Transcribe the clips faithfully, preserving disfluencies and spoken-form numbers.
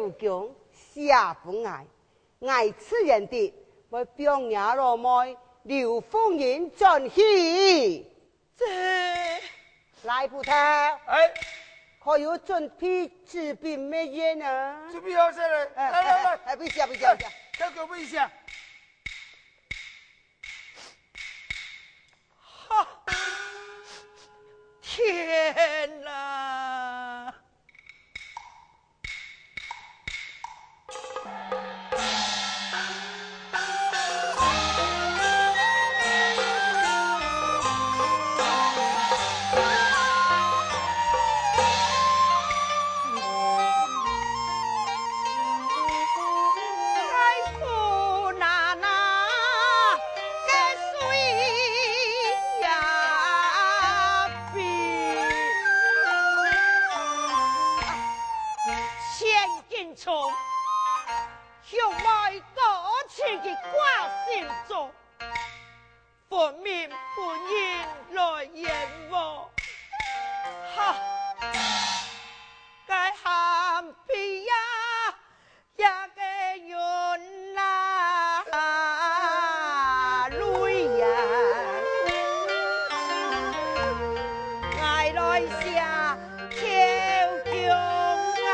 宮寫分𠊎，𠊎自然地會放若老妹劉鳳英轉去。這，賴捕頭，哎，可有準備紙筆墨硯啊？準備好勢了，哎，來，來，來。哎，哎，不行，不行，不行。哎，快給我問一下。哈！天哪！ 千斤重，兄妹多情个掛心中，分明分人來冤枉。哈！該喊皮呀！ 呀个云呐，泪呀，𠊎来写舅公啊。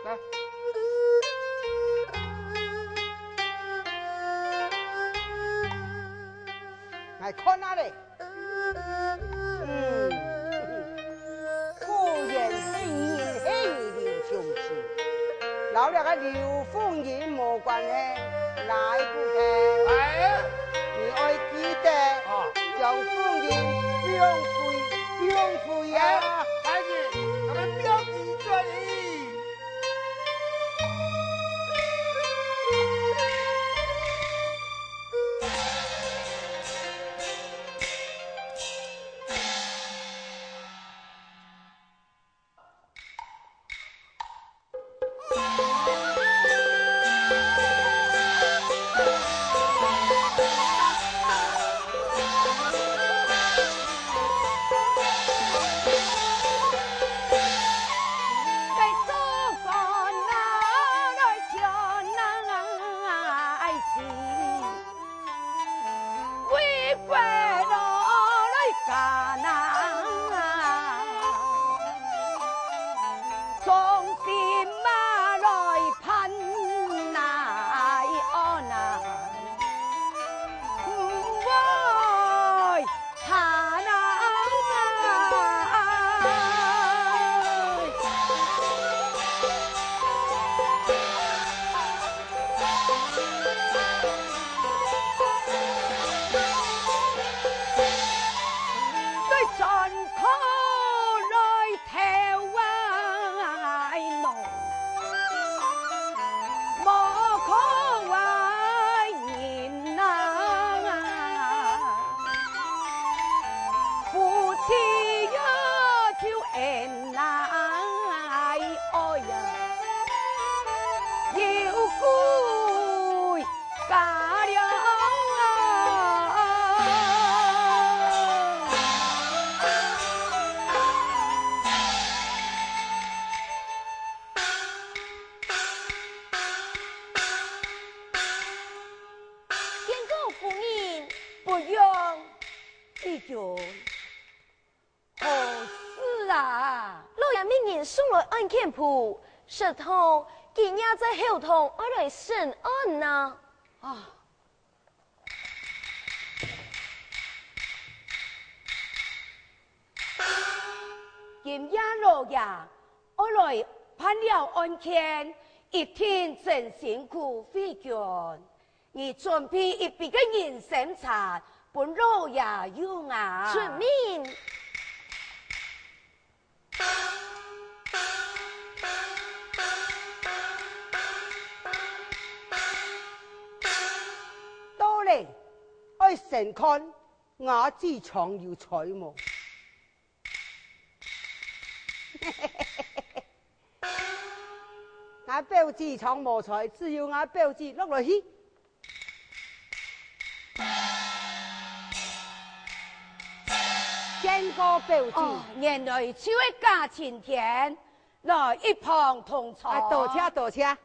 来。 𠊎看啊咧，嗯，果然係你，係你劉兄弟，摎這个劉鳳英無關係，來不得。哎，你愛記得，哦，將鳳英放回，放回啊！哎，大人，咱們不要急著你。 見過夫人，不用。 李君，何事啊？老爺命人送來案件簿，說通今夜在後堂愛來審案吶。啊！今夜老爺愛來辦了案件，一定真辛苦費君。 你準備一杯个人參茶分老爺用啊！遵命。到咧，愛先看吾紙床有在無？ 吾表姊床無在，只有吾表姊落來去。見過表姊。哦，原來就係假晴天，來一旁同坐。啊，多謝，多謝。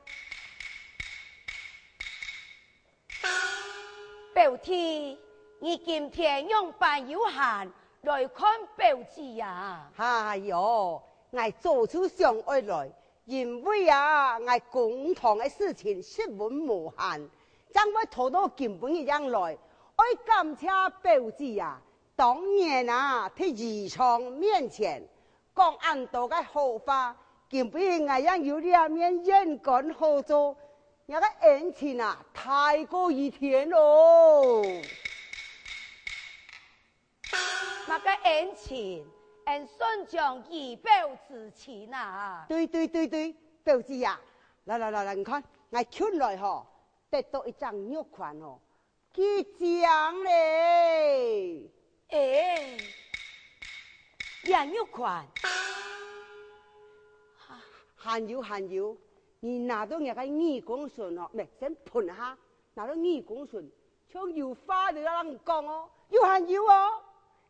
表弟，你今天仰般有閒來看表姊啊？哎喲，𠊎早就想愛來，因為啊，𠊎公堂个事情十分無閒，正會拖到今晡日正來。愛感謝表姊啊，當年啊，在姨丈面前講恁多个好話，今晡日𠊎正有這面圓官好做，若个恩情啊，大過於天咯。麼个恩情？恩算像以表之親啊！對對對對，表姊啊，來來來來，你看，𠊎近來吼，得到一隻玉環吼，幾靚咧！欸，這玉環，還有還有，你拿到若个耳公脣吼，毋係，先噴下，拿到耳公脣， 像有話仔摎人講哦，有還有哦。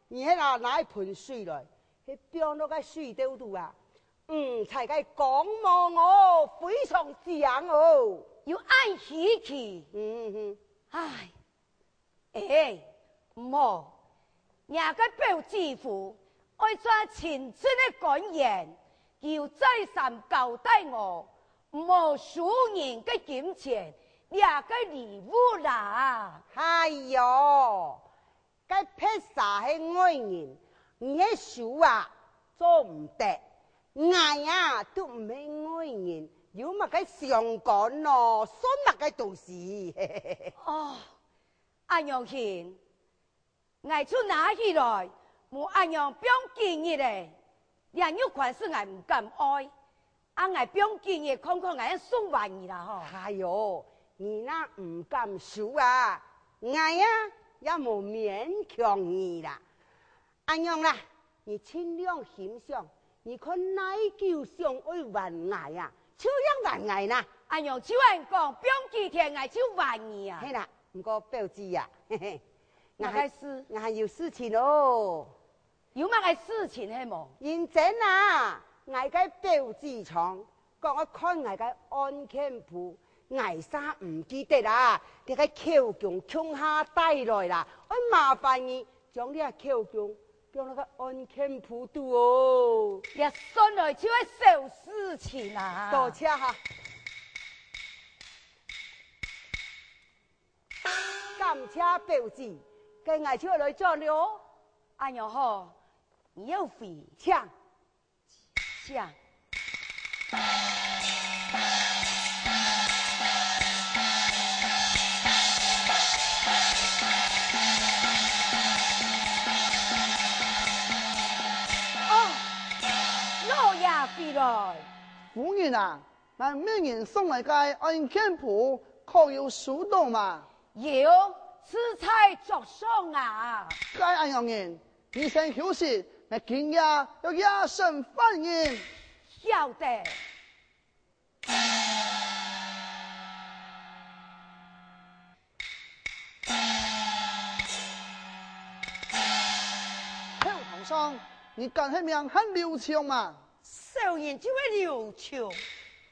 你係拿拿一盆水來，係放落該水兜肚啊，五彩个光芒哦，非常靚哦。有恁稀奇？嗯哼。唉，欸，毋好，若个表姊夫愛做盡職个官員，佢有再三交代我，毋好收人个金錢，這个禮物啦。哎喲，該別儕係外人，你係收啊，做毋得。𠊎啊，都毋係外人，有麼个相干咯？算麼个東西？哦，恁樣形， 𠊎就拿起來，無恁樣放幾日咧。這玉環係𠊎毋敢愛，啊𠊎放幾日看看𠊎送還你啦吼。哎喲，你若毋敢收啊，𠊎啊也無勉強你啦。恁樣啦，你盡量欣賞，你看哪久想愛還𠊎啊，就樣還𠊎啦。恁樣就恁講，放幾天𠊎就還你啊。係啦， 毋過表姊啊，嘿嘿，𠊎還，麼个事？𠊎還有事情哦。有麼个事情係無？認真啊，𠊎个表姊丈講愛看𠊎个案件簿，𠊎煞毋記得啊，這个口供共下帶來啦，愛麻煩你將這口供放到該案件簿肚哦。這算來就係小事情啊。多謝哈。 感謝表姊，該𠊎就來轉了哦。恁樣好，你有事？請。請。哦，老爺回來。夫人啊， 𠊎命人送來个案件簿，可有收到嘛？有，就在桌上啊。該恁樣人，你先休息，𠊎今夜愛夜審犯人。曉得。 頭堂上，你敢係名喊劉松嘛？小人就係劉松。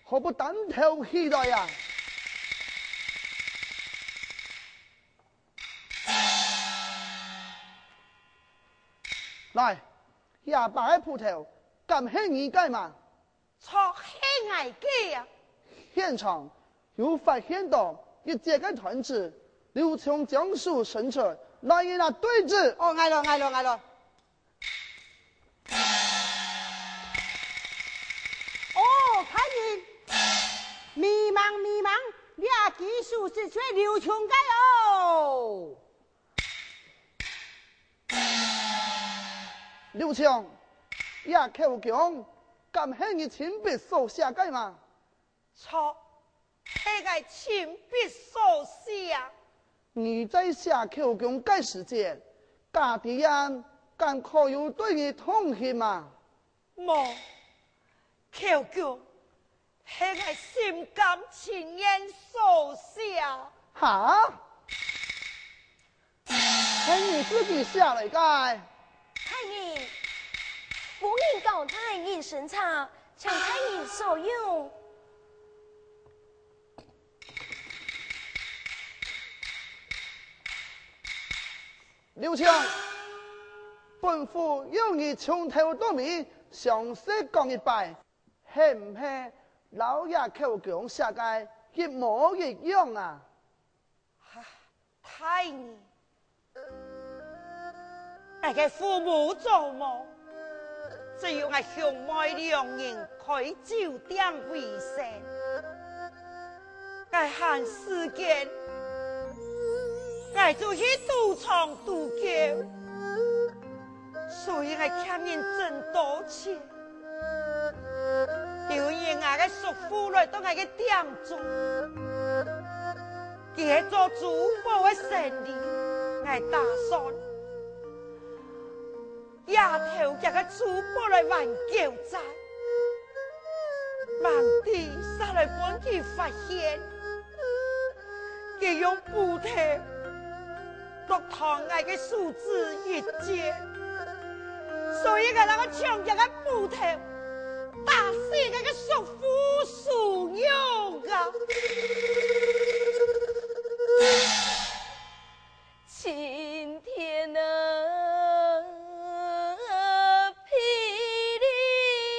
何不擔頭起來啊？來，這把个斧頭，敢係你个嘛？ 著，係𠊎个啊！現場有發現到一節个斷指，劉松將手伸出，來，你拿對質。哦，𠊎來，𠊎來，𠊎來。哦，大人，迷茫，迷茫，這支手指就係劉松个哦。 劉松，這口供敢係你親筆所寫个嘛？著，係𠊎親筆所寫。你在寫口供个時節，家底人敢可有對你同情嘛？ 無，口供係𠊎心甘情願所寫。哈？係你自己寫來个？大人，夫人交代人参茶，请大人所用。刘强，本府要你从头到尾详细讲一摆， 係毋係摎這口供寫个一模一樣啊？大人，𠊎个父母做無，只有𠊎兄妹兩人開酒店為生。 𠊎閒時間，𠊎就去賭場賭狗，所以𠊎欠人真多錢。有一日，𠊎个叔父來到𠊎个店中，佢係做珠寶个生理，𠊎打算 這頭佢个珠寶來還狗債，吂知煞來分佢發現，佢用斧頭剁斷𠊎个手指一節，所以𠊎正愛搶佢个斧頭，打死𠊎个叔父蘇玉啊！ 青天啊，霹雳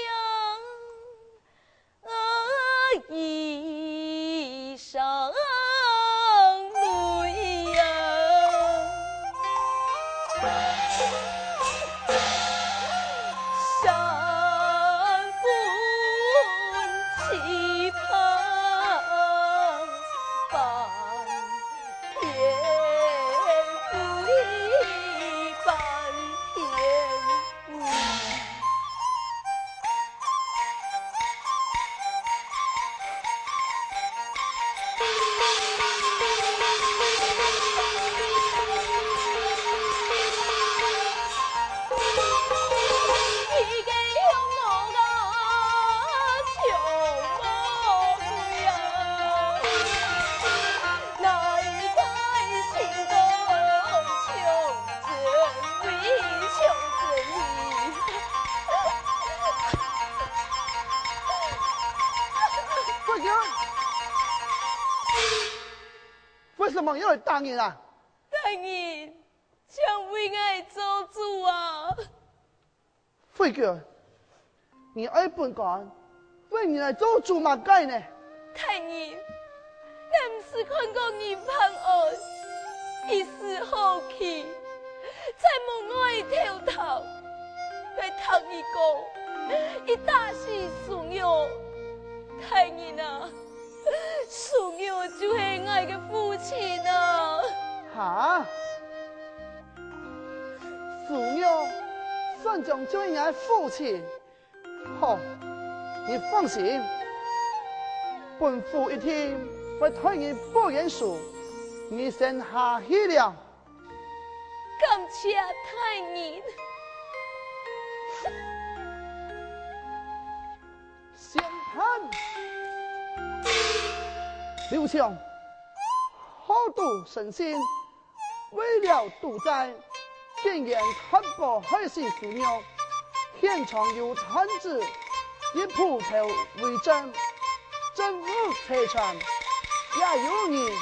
啊，一聲雷啊，山崩地崩，翻 天覆地翻天。為什麼你要來打人啊？大人， 請為𠊎做主啊！慧娟，你愛分官為你來做主麼个呢？大人，𠊎毋識看過你辦案，一時好奇，在門外偷偷，𠊎聽你講，你打死蘇玉。大人啊， 蘇玉就係𠊎个父親啊！哈？蘇玉算將就係若个父親？好，你放心，本府一定會代你保嚴書，你先下去了。感謝大人。先看。劉強，好賭成性，為了賭債，竟然斷保害死蘇玉，現場有斷指、一斧頭為證，證物齊全，也有你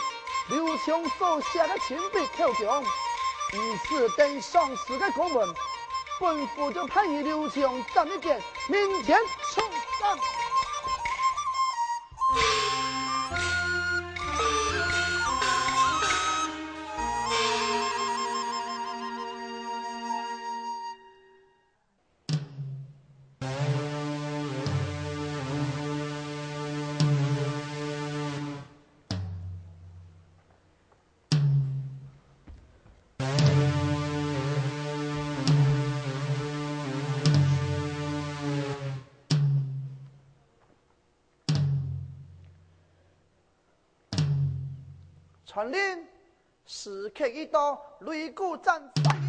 劉強所寫个親筆口供，你此等喪屍个公文，本府就判你劉強斬一截， 明天處斬。傳令，時刻一到擂鼓站發令。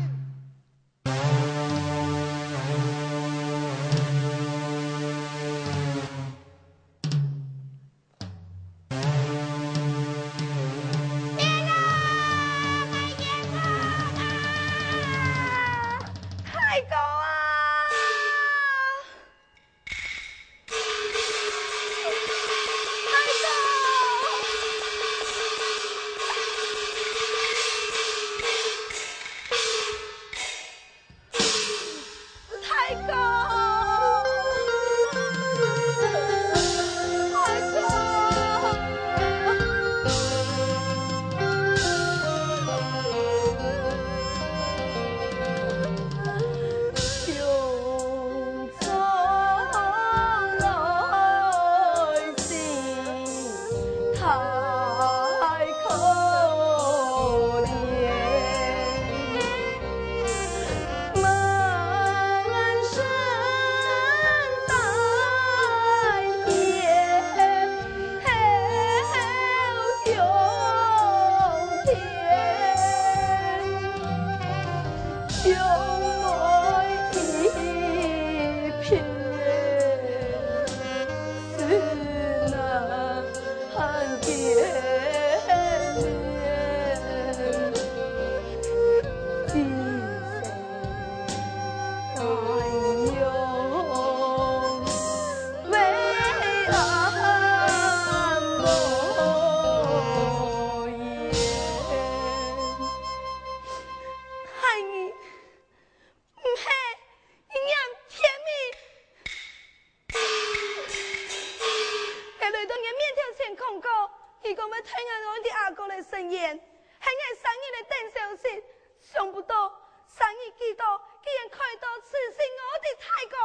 言，喊𠊎三日來等消息，想不到三日幾多，竟然看到此時我的大哥。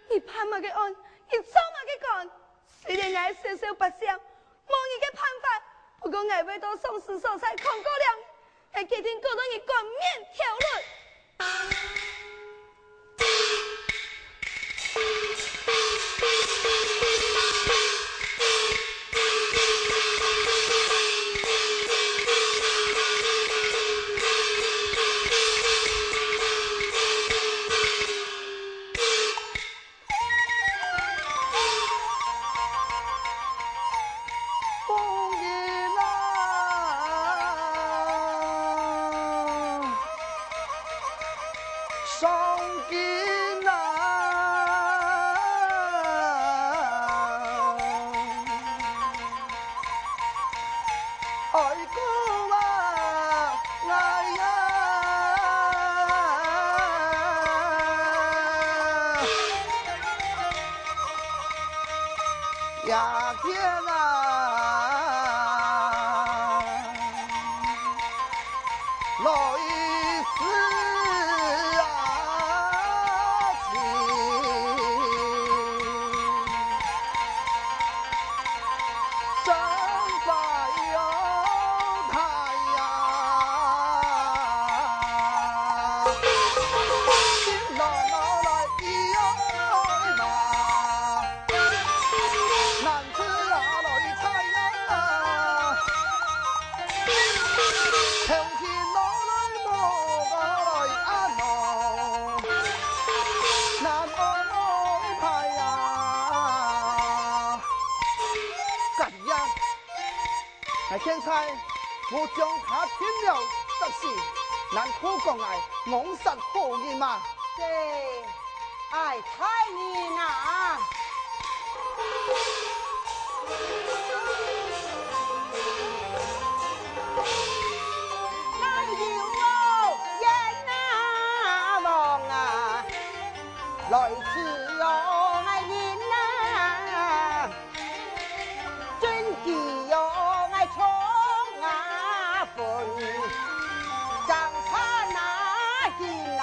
你，你辦麼个案？你做麼个官？雖然𠊎小小百姓，無你个辦法，不過𠊎會到上司所在看過了。 𠊎決定告到你官面頭論。𠊎現在無將他定了，得死，難道講𠊎枉殺好人嗎？這，哎，大人啊！哪有哦，冤啊枉啊，來自哦，哎，人啊！ 真个喲，𠊎從啊分，正怕哪行啊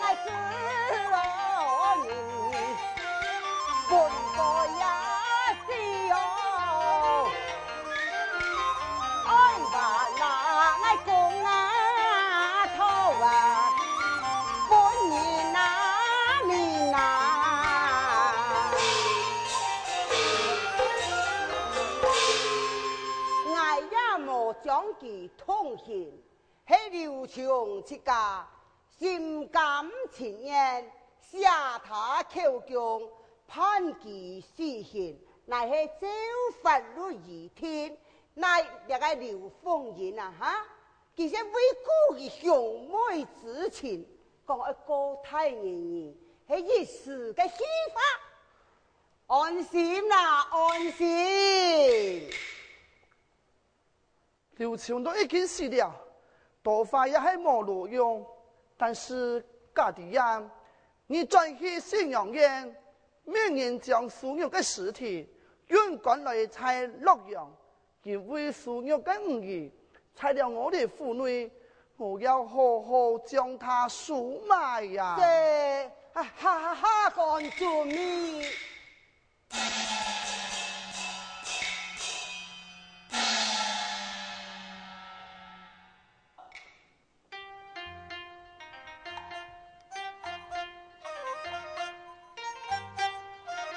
？𠊎知哦人，分个也死哦。 𠊎也無將佢動刑，係劉松自家心甘情願，寫他口供， 判佢死刑，乃係照法律而定，乃這个劉鳳英啊，哈，佢係為顧佢兄妹之情，講愛告大人，係一時个氣發。安心啦，安心。 劉松都已經死了，多話也係無路用。但是賈知縣，你轉去荥陽縣，命人將蘇玉个屍體運官來在洛陽，因為蘇玉个女兒在了我等府內，我要好好將她收埋呀。這，啊，哈哈哈，講做咩？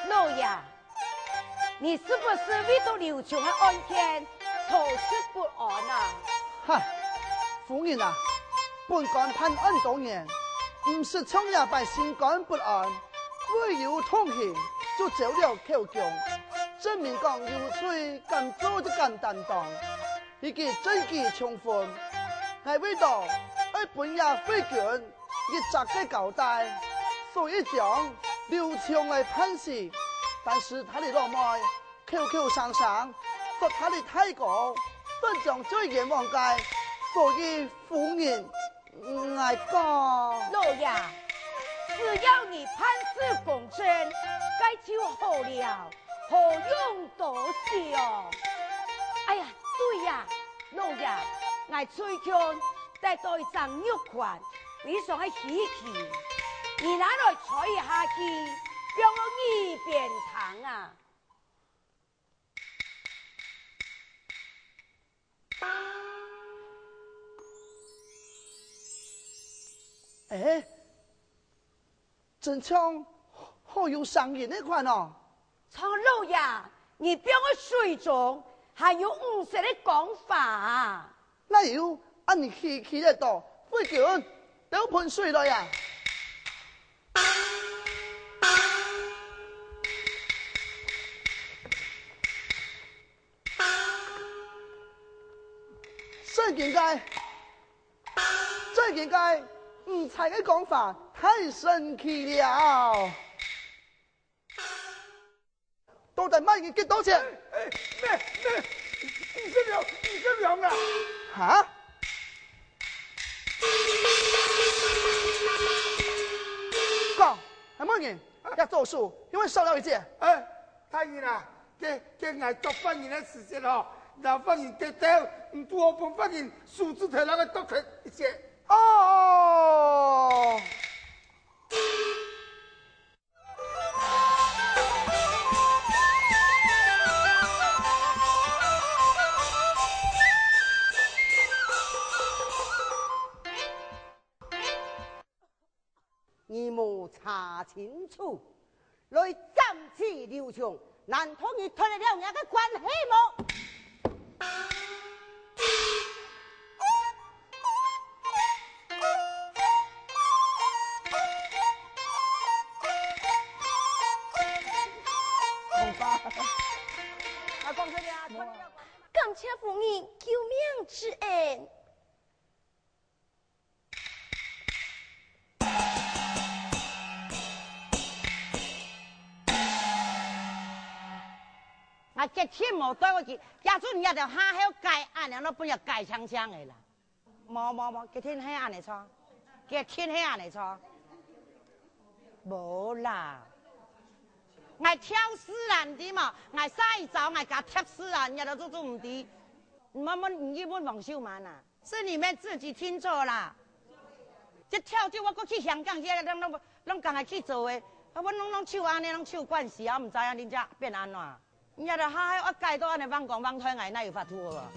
老爺，你是不是為著劉松个案件操心不安啊？哈，夫人啊，本官辦案多年，毋識像這般心肝不安，為有動刑就招了口供，證明講有罪敢做就敢擔當。 以及證據充分，𠊎為著愛分這匪君一隻个交代，所以將劉松來判死。但是他的老妹口口聲聲說他的大哥本將最冤枉个，所以夫人，𠊎講。老爺，只要你辦事公正，該就好了，何用多想？哎呀，對呀，老爺，𠊎最近得到一隻玉環，非常个稀奇，你拿來揣一下去，放到耳邊聽啊。 欸，真像好有聲音个款哦！長老爺，你放个水中還有五色个光華啊！哪有恁稀奇个到，飛緊倒盆水來啊！ 真經个，真經个，五彩个光華太神奇了！到底麼人得到錢？欸，欸，咩，咩，五十兩，五十兩啊！哈？講，係麼人？ 這做數，因為少了一節。欸，大人啊，該，該𠊎做犯人个時節吼，若犯人跌倒，毋堵好分犯人手指頭那個剁開一節。哦！ 你無查清楚，來斬死劉松，難道你脫得了若个關係無？啊，講真个啊，脫得了關係無？感謝夫人救命之恩。 𠊎決定無對佢去，這陣這條下後改恁樣，都分佢改淨淨个啦。無無無，決定係恁樣做，決定係恁樣做。無啦，𠊎跳絲蘭知無？𠊎下一招，𠊎加貼絲蘭，你都做做毋知。你問問，你去問王秀滿啊。 是你們自己定著啦。這跳就我過去香港去，攏攏攏講愛去做个，啊，我攏攏手恁樣，攏手慣勢啊，毋知啊，人家變安怎？人家都還愛改到恁樣，放光放台，𠊎哪有法度啊？